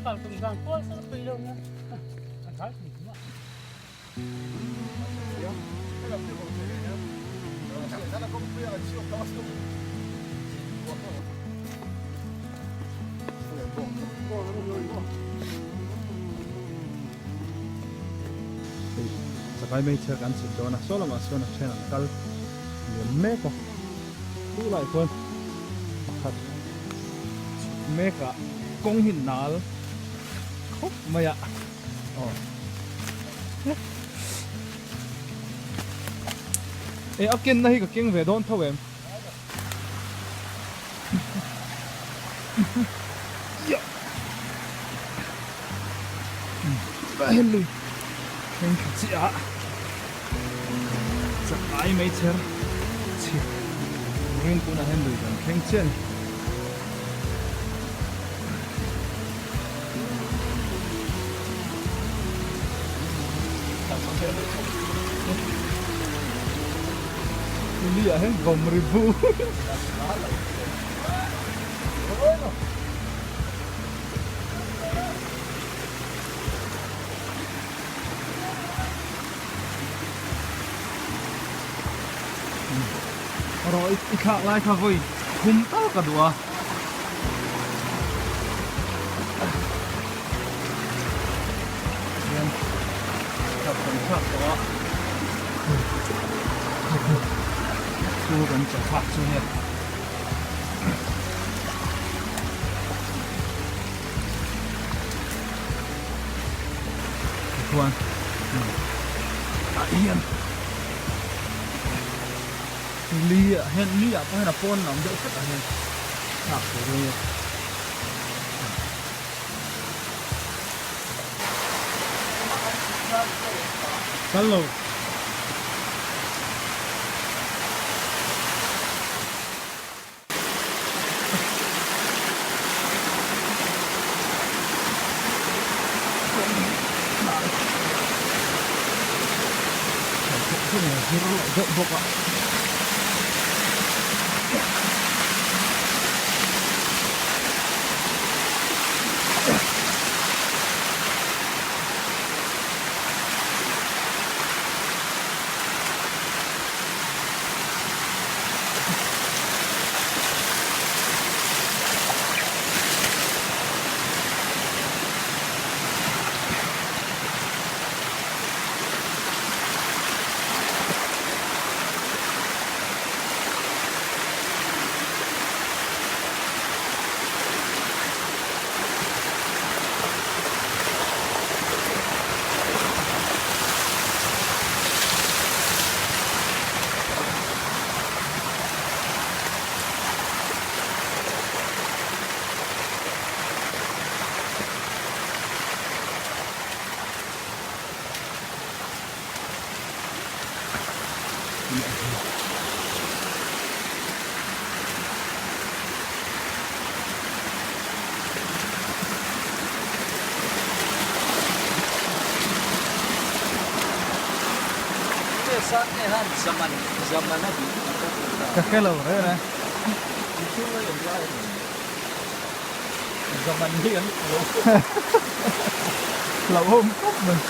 Hei chakai meichher kan chhit dawn a, saw lamah sawn a then an kal liam mek a, chu lai chuan pakhat chhuk mek a kawng hi nal khawp mai a aw e a kenna hi ka keng ve dawn tho em? Lui thleng thla chiah a chakai mai chher chhit turin tunah hian lui kan thleng chiah a ni. Tuli ah hian vawm ri bu. Rawh i thlak lai kha vawi thum tal ka duh a. Hian thlak kan thlak tawh a. Chu kan chaw thlak chu nia. Tichuan tah hian li ah hian li ah pawh hian a pawn lam deuh hret ah hian thlak tur a nia. Kal lo. Deuh bawk a. Ka hre lo reng reng. Hlauhawm khawp mai.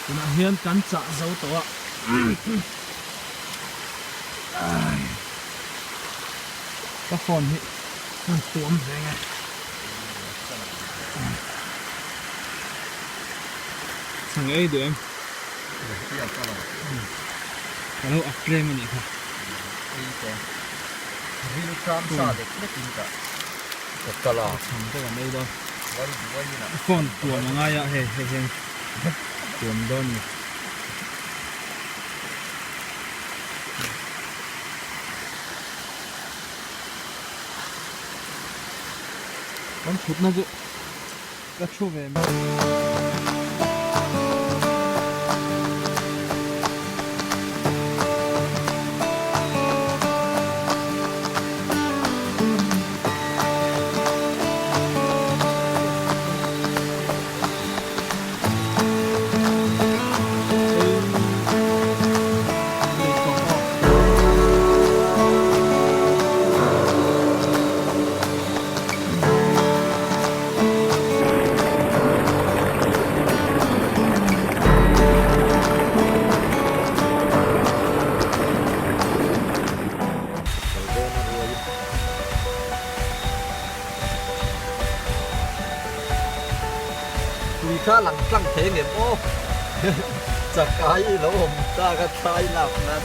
Tunah hian kan chah zo tawh a. Ka phone hi kan tuam ve nge. Chhang ei duh em? Ka lo ak tlem a nih kha. Ei tawh. Ril tram sa lek lek in ka ka kal a. Chhang te kan ei dawn. Phone tuam a ngai a hei hei hian tuam dawn ni. Kan thutna chu ka thu ve mai. Tui kha lang tlang thei ngem aw chakai lo awm ta ka thlai lak nan.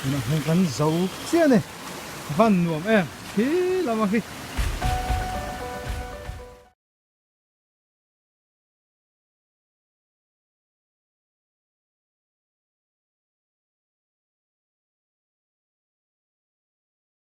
Tunah hian kan zo chiah a ni. A van nuam em? Khi lama khi.